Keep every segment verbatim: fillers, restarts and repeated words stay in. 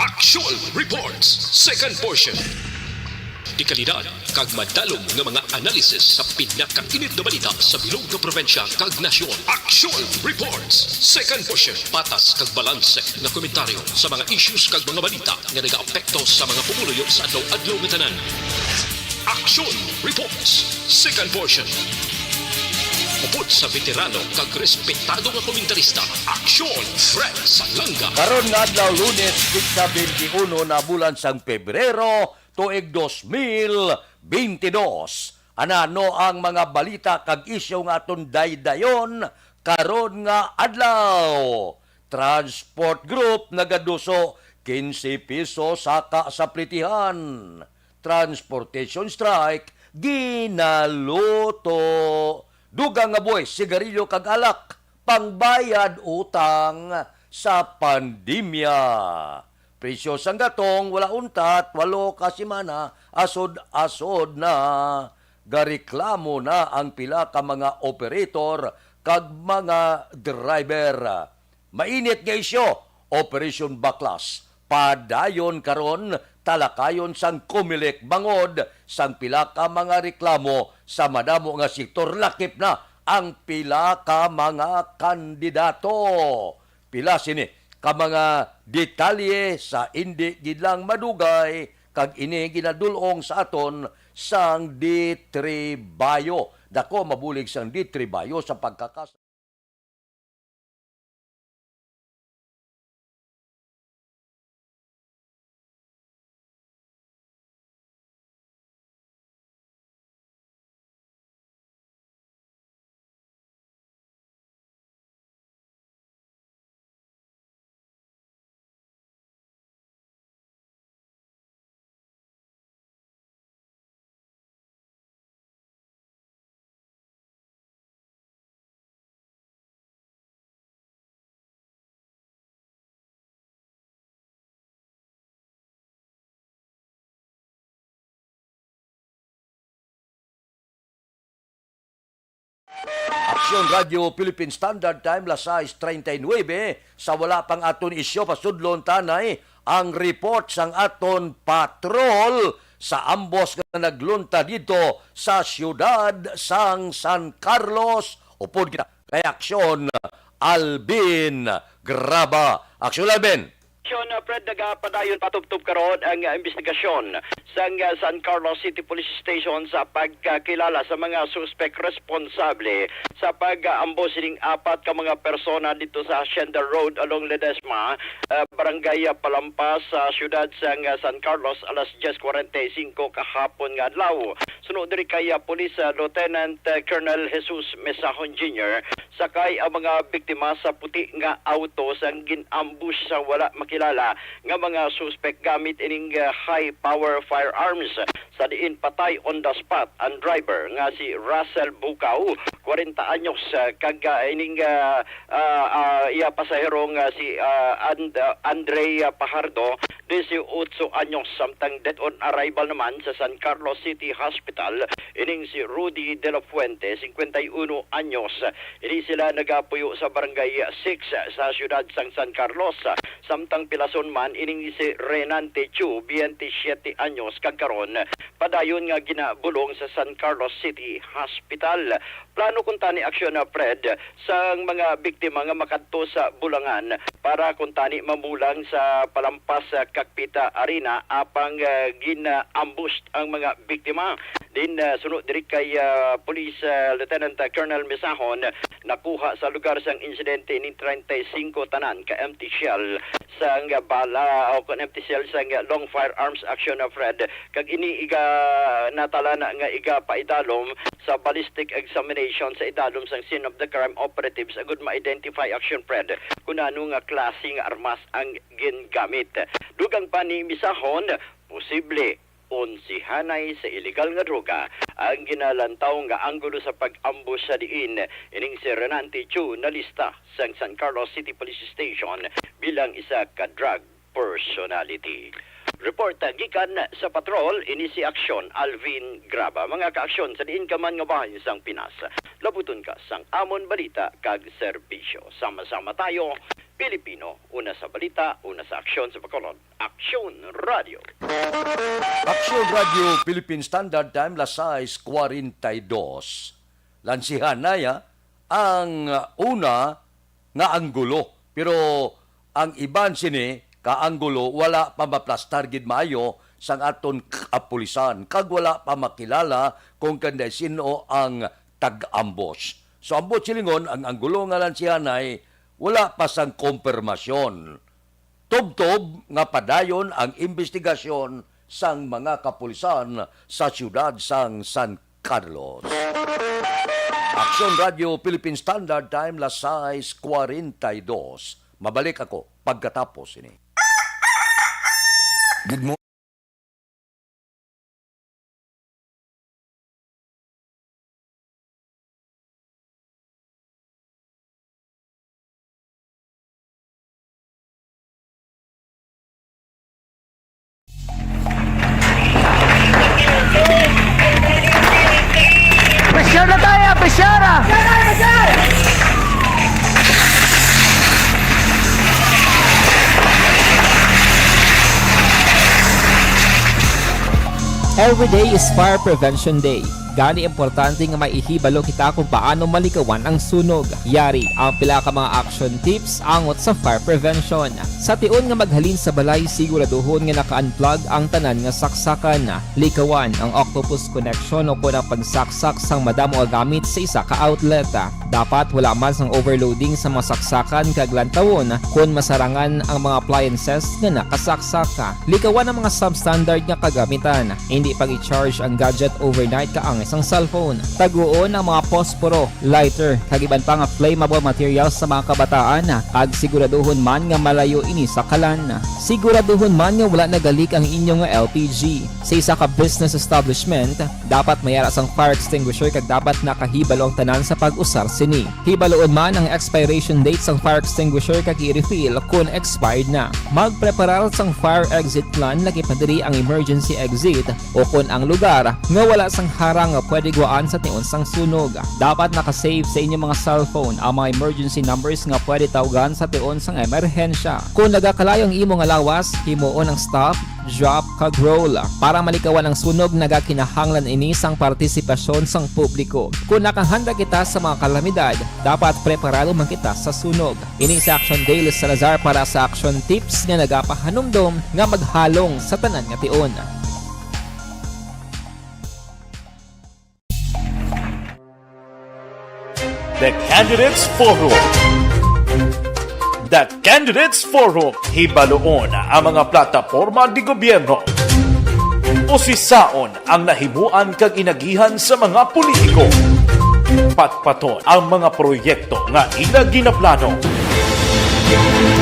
Action Reports, second portion. Dekalidad kag madalom nga mga analysis sa pinakainit nga balita sa bilog nga probinsya kag nasyon. Action Reports, second portion. Patas kag balanse nga komentaryo sa mga issues kag mga balita nga nagaapekto sa mga pumuluyo sa adlaw-adlaw nga tanan. Action Reports, second portion. Upod sa veterano kag respetado nga komentarista, Action Fred Salanga. Karon nga adlaw, Lunes, petsa twenty-one na bulan sang Pebrero, tuig dos mil bentidós. Anano ang mga balita kag isyu nga aton daydayon karon nga adlaw? Transport Group nagaduso quince piso saka sa plitihan. Transportation strike ginaluto. Dugang nga buwis, sigarilyo kag alak, pangbayad utang sa pandemya. Presyo sang gatong wala untat walo ka semana, asod-asod na. Gareklamo na ang pila ka mga operator kag mga driver. Mainit nga isyu, Operation Baklas. Padayon karon talakayon sang Comelec bangod sang pila ka mga reklamo sa madamo nga sektor, lakip na ang pila ka mga kandidato. Pila sini ka mga detalye sa indi gid lang madugay, kag ini ginadul-ong sa aton sang D three Bio. Dako mabulig sang D three Bio sa pagkakas- Aksyon Radyo Philippine Standard Time, las sais treinta y nueve. Sa wala pang aton isyu, pasudlon tanay ang report sang aton patrol sa ambos nga naglunta dito sa siyudad sang San Carlos. Upod kita kay Aksyon Alvin Graba. Aksyon Alvin. Aksyon, uh, Fred, nagapadayon patubtob karon ang, uh, investigasyon sang, uh, San Carlos City Police Station sa pagkakilala sa mga suspek responsable sa pag-aambush sining apat ka mga persona dito sa Hacienda Road along Ledesma, uh, Barangay, uh, Palampas, sa siyudad sang, uh, San Carlos, alas dyes kwarenta y singko kahapon nga adlaw. Suno diri kay, uh, Police, uh, Lieutenant, uh, Colonel Jesus Mesahon Junior, sakay ang mga biktima sa puti nga auto sang gin-ambush sa wala makilala nga mga suspek gamit ining, ah, high power firearms, sa diin patay on the spot ang driver nga si Russell Bukaw, kwarenta anyos, ah, kag, ah, ining, ah, ah, ah, iya pasahero nga si, ah, And-, ah, Andre, ah, Pajardo, disiotso anyos, samtang dead on arrival naman sa San Carlos City Hospital ining si Rudy De La Fuente, singkwenta y uno anyos. Ini sila nagapuyo sa Barangay Six sa siyudad sang San Carlos, samtang pilason man ining si Renante Chu, biyente siyete anyos, kag karon padayon nga ginabulong sa San Carlos City Hospital. Plano kuntani aksyon na, Fred, sang mga biktima nga makadto sa Bulangan para kuntani mamulang sa Palampas, ah, Kakpita Arena, apang, ah, gina-ambush ang mga biktima. Din, ah, suno diri kay, ah, Police, ah, Lieutenant, ah, Colonel Misahon, nakuha sa lugar sang insidente ni treinta y cinco tanan ka empty shell sang bala o kon empty shell sang long firearms aksyon na, Fred. Kag ini iga natala na nga iga paidalom sa ballistic examination sa idalom sang scene of the crime operatives agud ma-identify aksyon, Fred, kung ano nga klase nga armas ang gingamit. Dugang pa ni Misahon, posible onsihanay sa iligal nga droga ang ginalantaw nga anggulo sa pag-ambush sa diin ining si Renante Chu nalista sang San Carlos City Police Station bilang isa ka drug personality. Report gikan sa patrol, ini si Aksyon Alvin Graba. Mga kaaksyon, sa diin ka man nga bahin sang Pinas, labuton ka sang amon balita kag serbisyo. Sama-sama tayo, Pilipino, una sa balita, una sa aksyon sa Bacolod. Aksyon Radio. Aksyon Radio Philippine Standard Time, las sais cuarenta y dos. Lansihan na ya ang una nga anggulo. Pero ang iban sini ka anggulo wala pa maplastar gid maayo sang aton kapulisan, kag wala pa makilala kung kanday sin-o ang tag-ambos. So, ambot silingon, ang anggulo nga lansihanay wala pa sang kumpirmasyon. Tubtob nga padayon ang imbestigasyon sang mga kapulisan sa siyudad sang San Carlos. Aksyon Radio Philippine Standard Time, las sais cuarenta y dos. Mabalik ako pagkatapos ini. Good morning. Pressure na tayo, pressure! Every day is Fire Prevention Day. Gani, importante nga maihibalo kita kung paano malikawan ang sunog. Yari ang pila ka mga action tips angot sa fire prevention. Sa tion nga maghalin sa balay, siguraduhon nga naka-unplug ang tanan nga saksakan. Likawan ang octopus connection o kon ang pagsaksak sang madamo nga gamit sa isa ka outlet. Dapat wala man sang overloading sa mga saksakan kag lantawon kon masarangan ang mga appliances nga nakasaksak. Likawan ang mga substandard nga kagamitan. Hindi pag-i-charge ang gadget overnight kaangay sang cellphone. Taguon ang mga posporo, lighter, kag iban pa nga flammable materials sa mga kabataan, kag siguraduhon man nga malayo ini sa kalan. Siguraduhon man nga wala nagalik ang inyo nga L P G. Sa isa ka business establishment, dapat may ara sang fire extinguisher kag dapat nakahibalo ang tanan sa pag-usar sini. Hibaluon man ang expiration date sang fire extinguisher kag i-refill kon expired na. Magpreparar sang fire exit plan, lakip na diri ang emergency exit o kon ang lugar nga wala sang harang nga pwede guwaan sa tion sang sunog. Dapat naka-save sa inyo mga cellphone ang mga emergency numbers nga pwede tawgan sa tion sang emerhensya. Kon nagakalayo ang imo nga lawas, himuon ang stop, drop, kag roll. Para malikawan ang sunog, nagakinahanglan ini sang partisipasyon sang publiko. Kon nakahanda kita sa mga kalamidad, dapat preparado man kita sa sunog. Ini si Action Dale Salazar para sa Action Tips nga nagapahanumdom nga maghalong sa tanan nga tion. The Candidates Forum. The Candidates Forum. Hibaluon ang mga plataporma de gobierno. Usisaon ang nahimuan kag inagihan sa mga politiko. Patpaton ang mga proyekto nga ila ginaplano.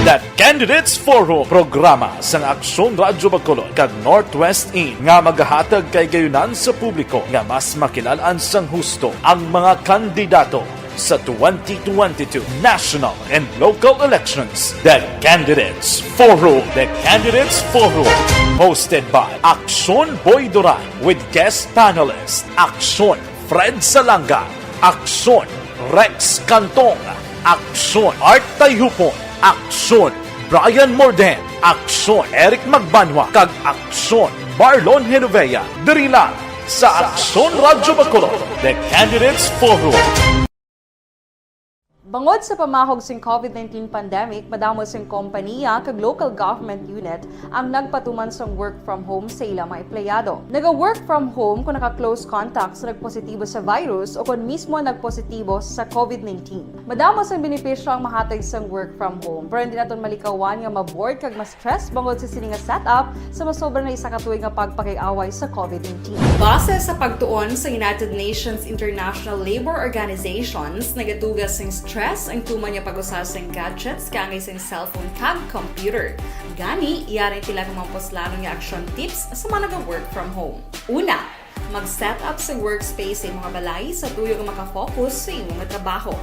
The Candidates Forum, programa sang Aksyon Radyo Bacolod kag Northwest In nga magahatag kahigayonan sa publiko nga mas makilal-an sang husto ang mga kandidato sa twenty twenty-two national and local elections. The Candidates Forum. The Candidates Forum, hosted by Aksyon Boy Duran with guest panelist Aksyon Fred Salanga, Aksyon Rex Cantong, Aksyon Art Tayhupon, Aksyon Brian Morden, Aksyon Eric Magbanwa, kag Aksyon Marlon Genovea, diri lang sa Aksyon Radyo Bacolod, The Candidates Forum. Bangod sa pamahog sing COVID nineteen pandemic, madamo sing kompanya kag local government unit ang nagpatuman sang work from home sa ila mga empleyado. Naga-work from home kon naka-close contact sa nagpositibo sa virus o kon mismo nagpositibo sa COVID nineteen. Madamo sang benepisyo ang mahatag sang work from home, pero hindi naton malikawan nga ma-bored kag ma-stress bangod sa sini nga setup sa masobra na isa ka tuig nga pagpakig-away sa COVID nineteen. Base sa pagtuon sa United Nations International Labour Organizations, nagaduga sing stress ang tuman nga pag-usa sing gadgets kaangay sing cellphone kag computer. Gani, yari ang pila ka mga puslanon nga action tips sa mga naga-work from home. Una, mag-set up sa workspace sa imong balay sa tuyo nga makafocus sa imong trabaho.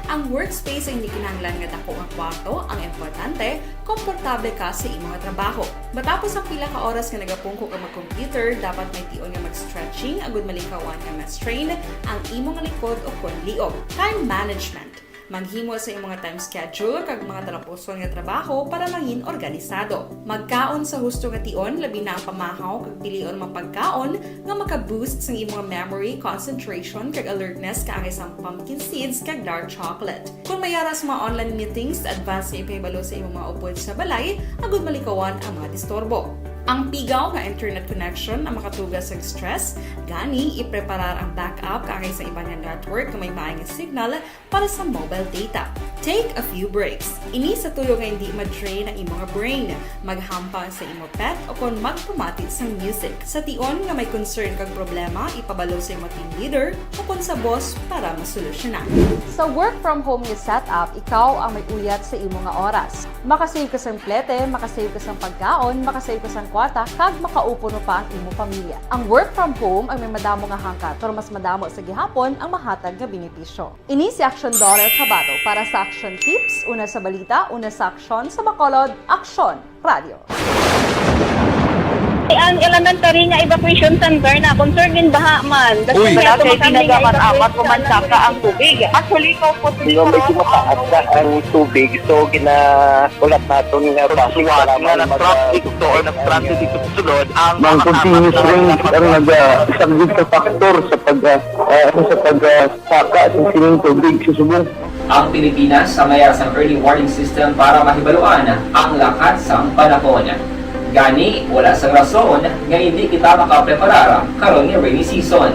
Ang workspace ay hindi kinahanglan nga dako nga kwarto, ang importante, komportable ka sa imong trabaho. Matapos ang pila ka oras nga nagapungko ka mag-computer, dapat may tion nga mag-stretching agud malikawan nga ma-strain ang imong likod o kon liog. Time management. Maghimo sa imong mga time schedule kag mga talapuson nga trabaho para mangin organisado. Magkaon sa husto nga tion, labi na ang pamahaw kag pilion mga pagkaon nga maka-boost sang imong memory, concentration, kag alertness kaangay sang pumpkin seeds kag dark chocolate. Kung may ara sa mga online meetings, advance nga ipahibalo sa imong mga upod sa balay agud malikawan ang mga disturbo. Ang pigaw nga internet connection ang makatuga sa stress, gani ipreparar ang backup kaangay sa iban nga network nga may maay nga signal para sa mobile data. Take a few breaks. Ini sa tuyo nga hindi ma-drain ang imong brain. Maghampang sa imo pet o kon magpamati sang music. Sa tion nga may concern kag problema, ipabalo sa imo team leader o kon sa boss para masolusyonan. Sa work from home nga setup, ikaw ang may uyat sa imo nga oras. Makasave ka sang plete, makasave ka sang pagkaon, makasave ka sang kwarta, kag makaupo pa ang imo pamilya. Ang work from home ang may madamo nga hangkat, pero mas madamo sa gihapon ang mahatag nga benepisyo. Ini si Action Daryl Cabato para sa Action Tips, una sa balita, una sa aksyon, sa Bacolod, Aksyon Radio. Ang elementary nga evacuation center na concerned din baha man. Uy, wala kay tinaga man amat o mansaka ang tubig. Actually, ikaw po, di ba, may tumataas na ang tubig, so ginahulat naton nga basi para nga mag-, nag-traffic to or nag-transit dito sa sulod ang mga continuous rain ang nag-, ah, isang good factor sa pag, ah, ah, sa pag, ah, saka sa sining tubig sa subong. Ang Pilipinas ang may sang early warning system para mahibaluan ang lakat sang panahon. Gani, wala sang rason nga hindi kita makapreparar karon nga rainy season.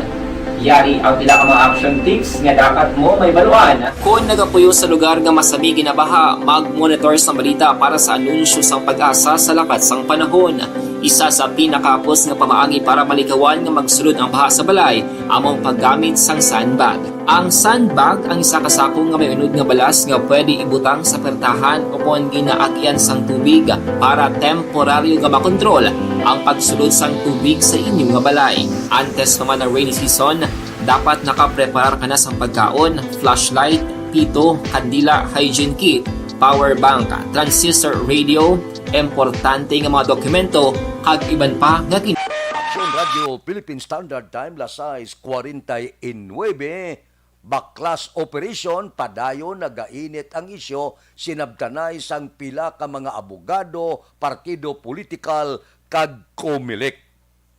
Yari ang pila ka mga action tips nga dapat mo mahibaluan. Kon nagapuyo sa lugar nga masami ginabaha, mag-monitor sa balita para sa anunsyo sang PAGASA sa lakat sang panahon. Isa sa pinakahapos nga pamaagi para malikawan nga magsulod ang baha sa balay amo ang paggamit sang sandbag. Ang sandbag ang isa ka sako nga may unod nga balas nga pwede ibutang sa pertahan o kon ginaagian sang tubig para temporaryo nga makontrol ang pagsulod sang tubig sa inyo nga balay. Antes pa man ang rainy season, dapat nakapreparar ka na sang pagkaon, flashlight, pito, kandila, hygiene kit, power bank, transistor radio, importante nga mga dokumento, kag iban pa nga kin- Action Radio Philippine Standard Time, las sais cuarenta y nueve, baklas operation, padayon nagainit ang isyu, sinabtanay sang pila ka mga abogado, partido politikal, kag Comelec.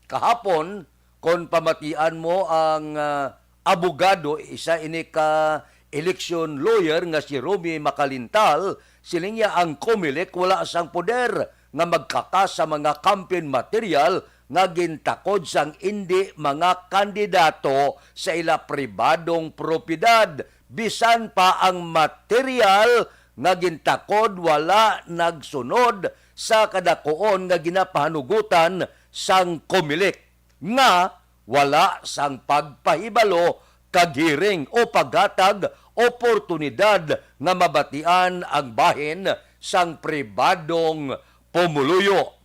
Kahapon, kon pamatian mo ang, ah, abogado, isa ini ka election lawyer nga si Romy Macalintal, siling niya ang Comelec wala sang poder nga magkakas sa mga campaign material nga gintakod sang indi mga kandidato sa ila pribadong propiedad, bisan pa ang material nga gintakod wala nagsunod sa kadakuon nga ginapahanugutan sang Comelec, nga wala sang pagpahibalo kag hearing o paghatag oportunidad nga mabatian ang bahin sang pribadong pumuluyo.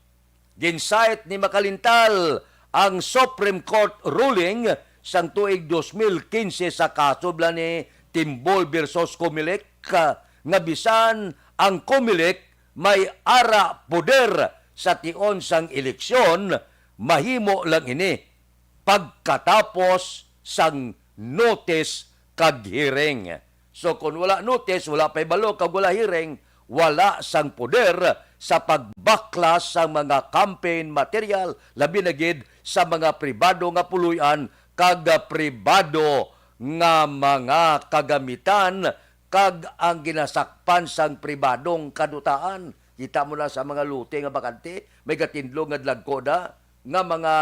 Gincite ni Macalintal ang Supreme Court ruling sang tuig dos mil quince sa kaso bala ni Timbol versus Comelec, ah, nga bisan ang Comelec may ara poder sa tion sang eleksyon, mahimo lang ini pagkatapos sang notice kag hearing. So, kung wala notice, wala pahibalo, kag wala hearing, wala sang poder sa pagbaklas sang mga campaign material, labi na gid sa mga pribado nga puloy-an kag pribado nga mga kagamitan, kag ang ginasakpan sang pribadong kadutaan. Kita mo na sa mga lote nga bakante, may gatindog nga dalagko na nga mga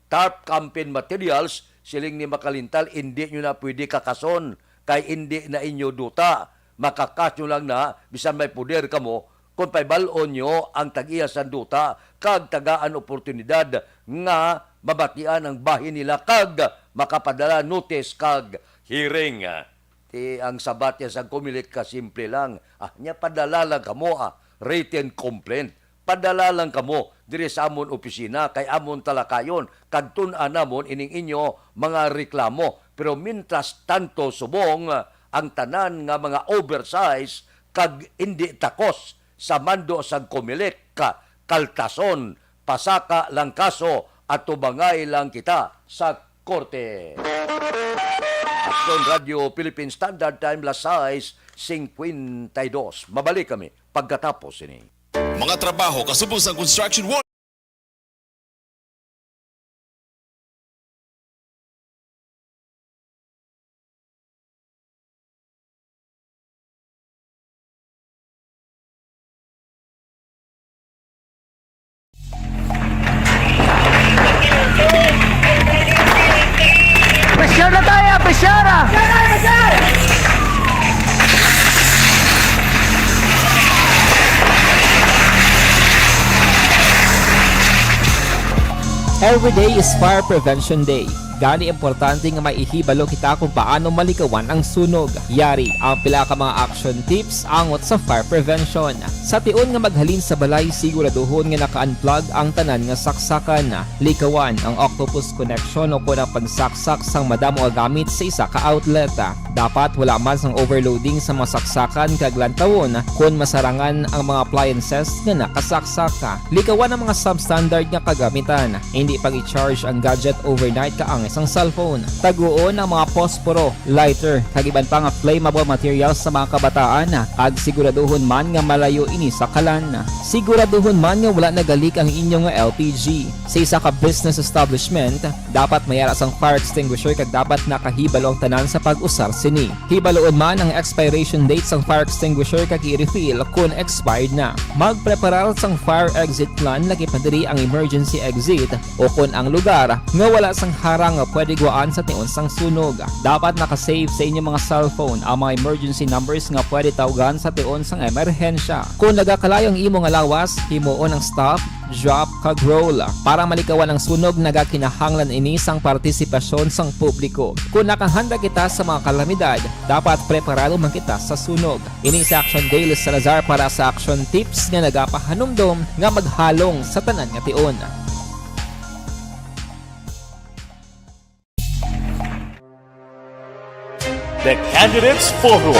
tarp campaign materials, siling ni Macalintal, indi nyo na pwede kakason, kay indi na inyo duta. Makakas nyo lang na, bisan may poder kamo, kung pahibal-on nyo ang tag-iya sang duta, kag tagaan oportunidad nga mabatian ang bahin nila, kag makapadala notice kag hearing. Ti ang sabat niya sa Comelec ka simple lang. Ah, nya padala lang kamo, ah, written complaint. Padala lang kamo diri sa amon opisina kay amon talakayon kag tun-an namon ining inyo mga reklamo. Pero mientras tanto, subong, ah, ang tanan nga mga oversize kag indi takos sa mando sang Comelec, ka-, kaltason, pasaka lang kaso, atubangay lang kita sa korte. Aksyon Radyo Philippine Standard Time, las sais cincuenta y dos. Mabalik kami pagkatapos ini. Mga trabaho kasubong sa construction work. Pressure na tayo! Pressure! Every day is Fire Prevention Day. Gani, importante nga may ihibalo kita kung paano malikawan ang sunog. Yari ang pila ka mga action tips angot sa fire prevention. Sa tion nga maghalin sa balay, siguraduhon nga naka-unplug ang tanan nga saksakan. Likawan ang octopus connection o kon ang pagsaksak sang madamo nga gamit sa isa ka outlet. Dapat wala man sang overloading sa mga saksakan kag lantawon kon masarangan ang mga appliances nga nakasaksak. Likawan ang mga substandard nga kagamitan. Hindi pag-i-charge ang gadget overnight kaangay sang cellphone. Taguon ang mga posporo, lighter, kag iban pa nga flammable materials sa mga kabataan, kag siguraduhon man nga malayo ini sa kalan. Siguraduhon man nga wala nagalik ang inyo nga L P G. Sa isa ka business establishment, dapat may ara sang fire extinguisher kag dapat nakahibalo ang tanan sa pag-usar sini. Hibaluon man ang expiration date sang fire extinguisher kag i-refill kon expired na. Magpreparar sang fire exit plan, lakip na diri ang emergency exit o kon ang lugar nga wala sang harang nga pwede gwaan sa tion sang sunog. Dapat naka-save sa inyo mga cellphone ang mga emergency numbers nga pwede tawgan sa tion sang emerhensya. Kon nagakalayo ang imo nga lawas, himuon ang stop, drop, kag roll. Para malikawan ang sunog, nagakinahanglan ini sang partisipasyon sang publiko. Kon nakahanda kita sa mga kalamidad, dapat preparado man kita sa sunog. Ini si Action Dale Salazar para sa Action Tips nga nagapahanumdom nga maghalong sa tanan nga tion. The Candidates Forum.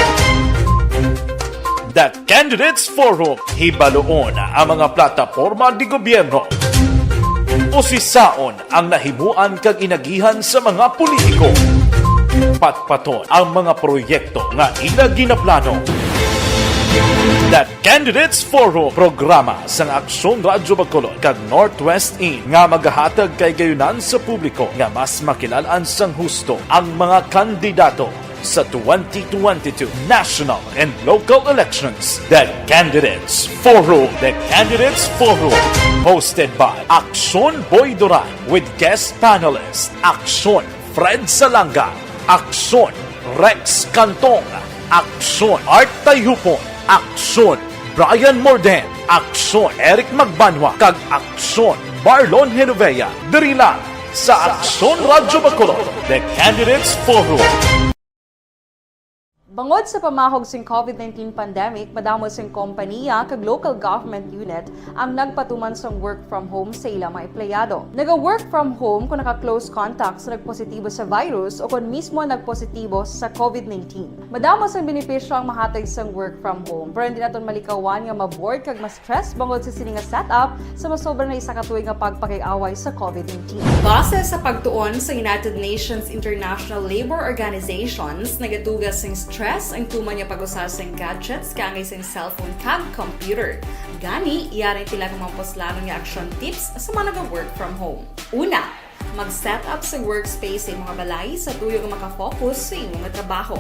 The Candidates Forum. Hibaluon ang mga plataporma de gobyerno. Usisaon ang nahimuan kag inagihan sa mga politiko. Patpaton ang mga proyekto nga ila ginaplano. The Candidates Forum, programa sang Aksyon Radyo Bacolod kag Northwest In nga magahatag kay gayunan sa publiko nga mas makilal-an sang husto ang mga kandidato sa twenty twenty-two national and local elections. The Candidates Forum. The Candidates Forum, hosted by Aksyon Boy Duran with guest panelist Aksyon Fred Salanga, Aksyon Rex Cantong, Aksyon Art Tayhupon, Aksyon Brian Morden, Aksyon Eric Magbanwa, kag Aksyon Marlon Genovea, diri lang sa Aksyon Radyo Bacolod, The Candidates Forum. Bangod sa pamahog sing covid nineteen pandemic, madamo sing kompanya kag local government unit ang nagpatuman sang work from home sa ila mga empleyado. Naga-work from home kon naka-close contact sa nagpositibo sa virus o kon mismo nagpositibo sa covid nineteen. Madamo sang benepisyo ang mahatag sang work from home, pero hindi naton malikawan nga ma-bored kag ma-stress bangod sa sini nga setup sa masobra na isa ka tuig nga pagpakig-away sa covid nineteen. Base sa pagtuon sa United Nations International Labour Organizations, nagatuga sing stress ang tuman nga pag-usa sing gadgets kaangay sing cellphone kag computer. Gani, yari ang pila ka mga puslanon nga action tips sa mga naga-work from home. Una, mag-set up sa workspace sa imong balay sa tuyo nga maka-focus sa imong trabaho.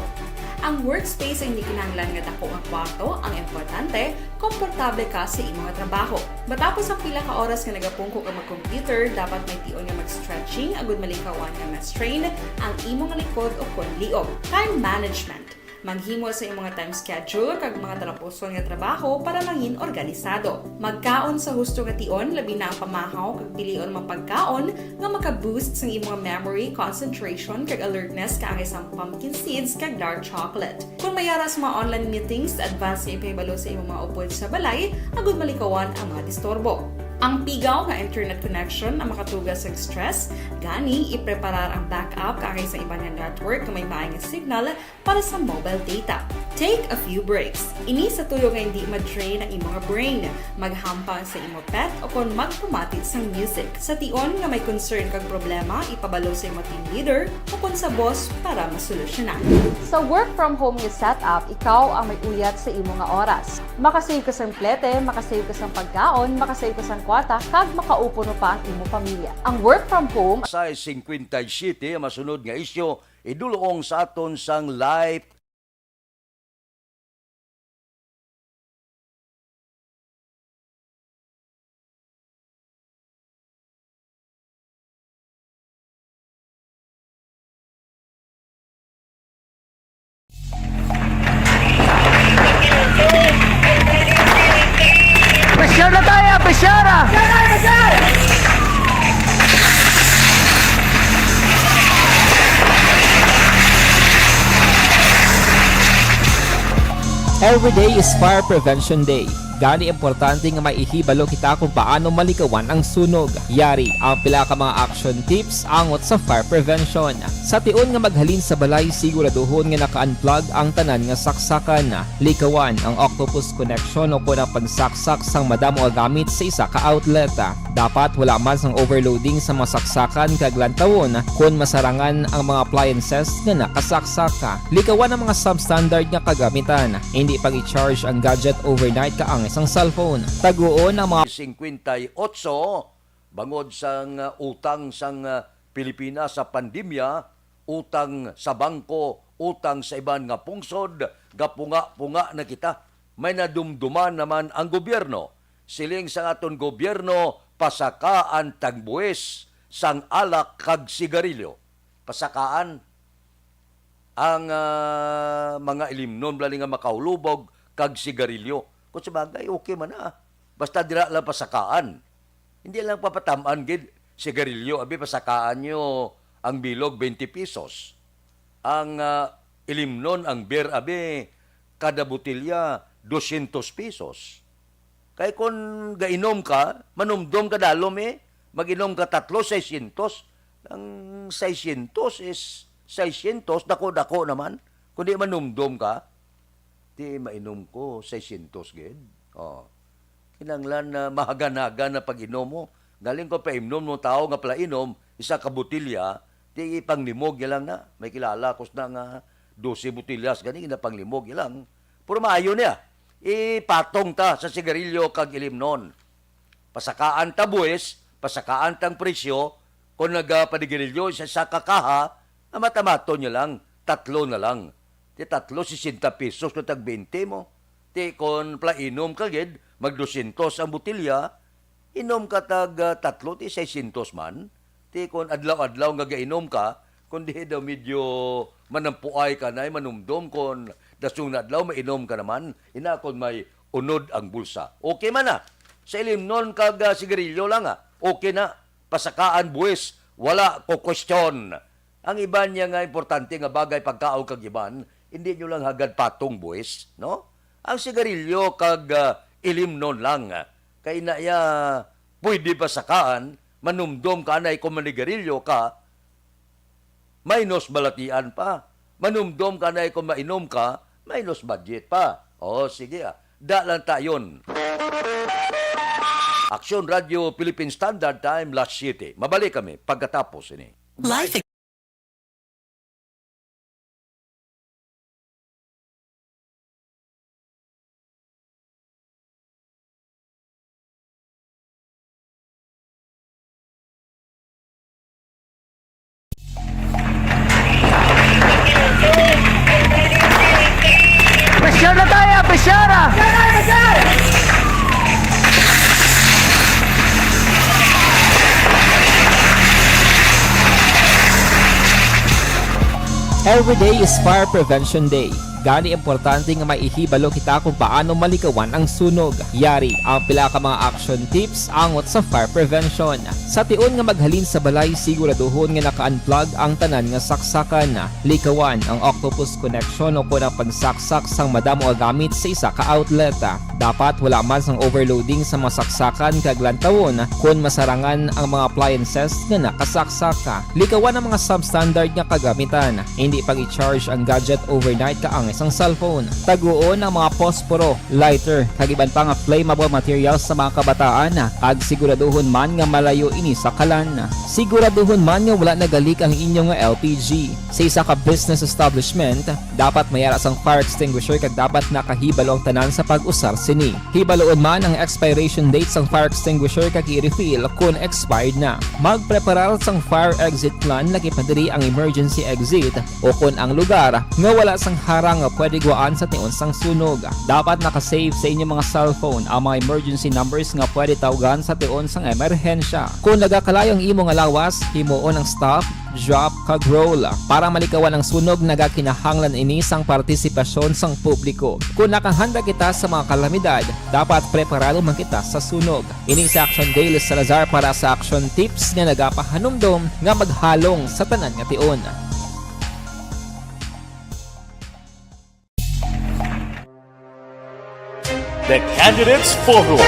Ang workspace ay hindi kinahanglan nga dako nga kwarto, ang importante, komportable ka sa imong trabaho. Matapos ang pila ka oras nga nagapungko ka mag-computer, dapat may tion nga mag-stretching agud malikawan nga ma-strain ang imong likod o kon liog. Time management. Maghimo sa imong time schedule kag mga talapuson nga trabaho para mangin organisado. Magkaon sa husto nga tion, labi na ang pamahaw kag pilion mga pagkaon nga maka-boost sang imong memory, concentration, kag alertness, kaangay sang pumpkin seeds kag dark chocolate. Kon may ara sa mga online meetings, advance nga ipahibalo sa imong mga upod sa balay agud malikawan ang mga disturbo. Ang pigaw nga internet connection ang makatuga sa stress, gani ipreparar ang backup kaangay sa iban nga network nga may maay nga signal para sa mobile data. Take a few breaks. Ini sa tuyo nga hindi ma-drain ang imo nga brain, maghampang sa imo pet, o kon magpamati sang music. Sa tion nga may concern kag problema, ipabalo sa imo team leader o kon sa boss para masolusyonan. Sa work from home nga setup, ikaw ang may uyat sa imo nga oras. Makasave ka sang plete, makasave ka sang pagkaon, makasave ka sang kwarta, kag makaupod pa ang imo pamilya. Ang work from home. Sa singkwenta y siyete, ang masunod nga isyu, idulong sa aton sang life. Pressure na tayo, pressure! Every day is Fire Prevention Day. Gani, importante nga may ihibalo kita kung paano malikawan ang sunog. Yari ang pila ka mga action tips angot sa fire prevention. Sa tion nga maghalin sa balay, siguraduhon nga naka-unplug ang tanan nga saksakan. Likawan ang octopus connection o kon ang pagsaksak sang madamo nga gamit sa isa ka outlet. Dapat wala man sang overloading sa mga saksakan kag lantawon kon masarangan ang mga appliances nga nakasaksak. Likawan ang mga substandard nga kagamitan. Hindi pag-i-charge ang gadget overnight kaangay sang cellphone. Taguon ang mga singkwenta y otso, bangod sang, uh, utang sang, uh, Pilipinas sa pandemya, utang sa bangko, utang sa iban nga pungsod, gapunga-punga na kita. May nadumduman naman ang gobyerno. Siling sang aton gobyerno, pasakaan tag buwis sang alak kag sigarilyo. Pasakaan ang, ah, mga ilimnon bala ni nga makahulubog kag sigarilyo. Kung sa bagay, okay man na. Basta dira lang pasakaan. Hindi lang papatam-an gid sigarilyo, abi, pasakaan nyo ang bilog, twenty pesos. Ang, ah, ilimnon, ang beer, abi, kada botelya, dosyentos pesos. Kay kon gainom ka, manumdom ka dalom eh. Mag-inom ka tatlo, seiscientos. Ang seiscientos is seiscientos, dako-dako naman. Kung di manumdom ka, di mainom ko, seiscientos gid. Oh. Kinahanglan na mahagan-hagan na pag-inom mo. Galing ko pa imnom ng tao nga pala inom, isa ka botelya, di ipanglimog niya lang na. May kilala ko na nga dose botelya gani, ginapanglimog niya lang. Pero maayo niya. Ipatong ta sa sigarilyo kag ilimnon. Pasakaan ta buwis, pasakaan tang presyo, kung nagapanigarilyo sa isa ka kaha, amat-amaton niya lang, tatlo na lang. Di tatlo, sesenta pesos kung tag twenty mo. Di kung plainom ka gid, mag dosyentos ang botelya, inom ka tag, ah, tatlo, di seiscientos man. Ti kon adlaw-adlaw nga gainom ka, kon dihi daw medyo manampuay ka na, manumdom kon dasong na adlaw mainom ka naman, ina kon may unod ang bulsa. Okay man na. Sa ilimnon kag, ah, sigarilyo lang, ah. Okay na. Pasakaan buwis, wala ko question. Ang iban niya nga importante nga bagay, pagkaon kag iban, hindi nyo lang hagad patong buwis, no? Ang sigarilyo kag, ah, ilimnon lang. Kay na iya, pwede pasakaan, manumdom ka anay kung manigarilyo ka, minus balatian pa. Manumdom ka anay kung mainom ka, minus budget pa. O, sige, ah. Da lang tayon. Action Radio Philippine Standard Time, alas siyete. Mabalik kami pagkatapos ini. Life Pressure na tayo, pressure! Every day is Fire Prevention Day. Gani, importante nga may ihibalo kita kung paano malikawan ang sunog. Yari ang pila ka mga action tips angot sa fire prevention. Sa tion nga maghalin sa balay, siguraduhon nga naka-unplug ang tanan nga saksakan. Likawan ang octopus connection o kon ang pagsaksak sang madamo nga gamit sa isa ka outlet. Dapat wala man sang overloading sa mga saksakan kag lantawon kon masarangan ang mga appliances nga nakasaksak. Likawan ang mga substandard nga kagamitan. Hindi pag-i-charge ang gadget overnight kaangay sang cellphone. Taguon ang mga posporo, lighter, kag iban pa nga flammable materials sa mga kabataan, kag siguraduhon man nga malayo ini sa kalan. Siguraduhon man nga wala nagalik ang inyo nga L P G. Sa isa ka business establishment, dapat may ara sang fire extinguisher kag dapat nakahibalo ang tanan sa pag-usar sini. Hibaloon man ang expiration date sang fire extinguisher kag i-refill kon expired na. Magpreparar sang fire exit plan, lakip na diri ang emergency exit o kon ang lugar nga wala sang harang nga pwede guwaan sa tion sang sunog. Dapat naka-save sa inyo mga cellphone ang mga emergency numbers nga pwede tawgan sa tion sang emerhensya. Kon nagakalayo ang imo nga lawas, himuon ang stop, drop, kag roll. Para malikawan ang sunog, nagakinahanglan ini sang partisipasyon sang publiko. Kon nakahanda kita sa mga kalamidad, dapat preparado man kita sa sunog. Ini si Action Dale Salazar para sa Action Tips nga nagapahanumdom nga maghalong sa tanan nga tion. The Candidates Forum.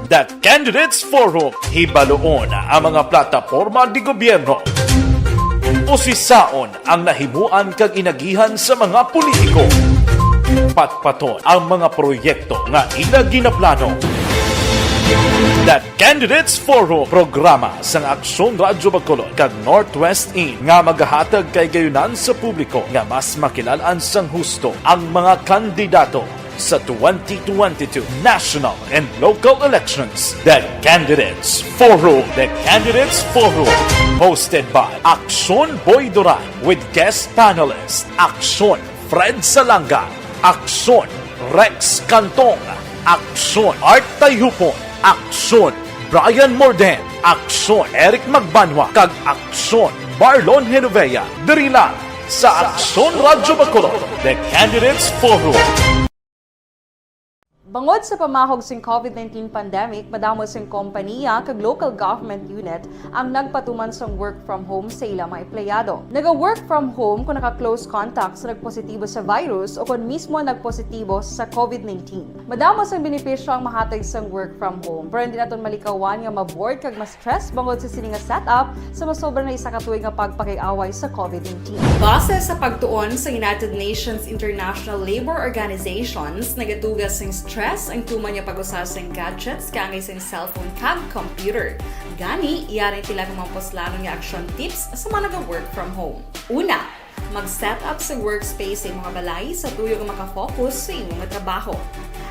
The Candidates Forum. Hibaloon ang mga plataporma di gobyerno. Usisaon ang nahimuan kag inagihan sa mga politiko. Patpaton ang mga proyekto nga ila ginaplano. The Candidates Forum, programa sang Aksyon Radyo Bacolod kag Northwest In nga magahatag kahigayonan sa publiko nga mas makilal-an sang husto ang mga kandidato sa twenty twenty-two national and local elections. The Candidates Forum. The Candidates Forum, hosted by Aksyon Boy Duran with guest panelist Aksyon Fred Salanga, Aksyon Rex Cantong, Aksyon Art Tayhupon, Aksyon Brian Morden, Aksyon Eric Magbanwa, kag Aksyon Marlon Genovea. Diri lang sa Aksyon Radyo Bacolod, The Candidates Forum. Bangod sa pamahog sing COVID nineteen pandemic, madamo sing kompaniya kag local government unit ang nagpatuman sang work from home sa ila mga empleyado. Naga-work from home kon naka-close contact sa nagpositibo sa virus o kon mismo nagpositibo sa COVID nineteen. Madamo sang benepisyo ang mahatag sang work from home, pero hindi naton malikawan nga ma-bored kag ma-stress bangod sa sini nga setup sa masobra na isa ka tuig nga pagpakig-away sa COVID nineteen. Base sa pagtuon sa United Nations International Labor Organizations, nagatuga sing stress ang tuman nga pag-usa sing gadgets kaangay sing cellphone kag computer. Gani, yari ang pila ka mga puslanon nga action tips sa mga naga-work from home. Una, mag-set up sa workspace sa imong balay sa tuyo nga makafocus sa imo nga trabaho.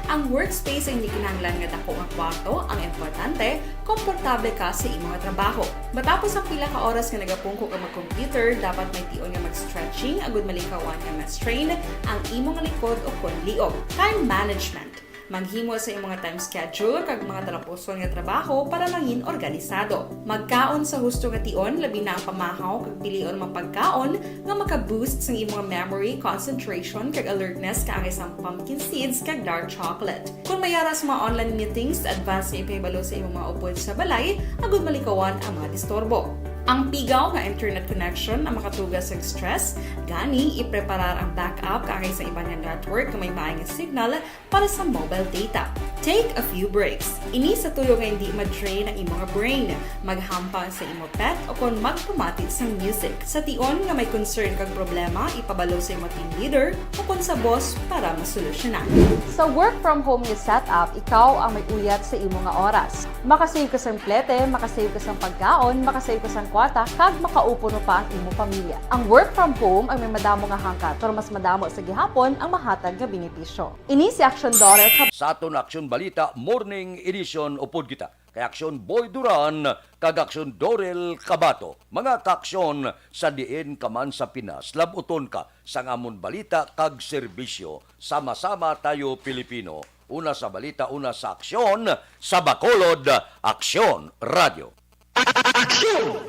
Ang workspace ay hindi kinahanglan nga dako nga kwarto, ang importante, komportable ka sa imo nga trabaho. Matapos ang pila ka oras nga nagapungko ka mag-computer, dapat may tion nga mag-stretching agud malikawan nga ma-strain ang imo nga likod o kon liog. Time management. Maghimo sa imo nga time schedule kag mga talapuson nga trabaho para mangin organisado. Magkaon sa husto nga tion, labi na ang pamahaw, kag pilion ang mga pagkaon nga maka-boost sang imo nga memory, concentration, kag alertness, kaangay sang pumpkin seeds kag dark chocolate. Kon may ara sa mga online meetings, advance nga ipahibalo sa imo mga upod sa balay agud malikawan ang mga disturbo. Ang pigaw nga internet connection ang makatuga sa stress, gani ipreparar ang backup kaangay sa iban nga network nga may maay nga signal para sa mobile data. Take a few breaks. Ini sa tuyo nga hindi ma-drain ang imo nga brain. Maghampang sa imo pet o kon magpamati sang music. Sa tion nga may concern kag problema, ipabalo sa imo team leader o kon sa boss para masolusyonan. Sa work from home nga setup, ikaw ang may uyat sa imo nga oras. Makasave ka sang plete, makasave ka sang pagkaon, makasave ka sang kwarta, kag makaupo pa ang imo pamilya. Ang work from home ang may madamo nga hangkat, pero mas madamo sa gihapon ang mahatag nga benepisyo. Ini si Aksyon Dorel Cab- Sa aton Aksyon Balita Morning Edition, upod kita kay Aksyon Boy Duran kag Aksyon Dorel Cabato. Mga kaaksyon, sa diin ka man sa Pinas, lab-uton ka sang amon balita kag serbisyo. Sama-sama tayo, Pilipino. Una sa balita, una sa aksyon, sa Bacolod, Aksyon Radio. Aksyon!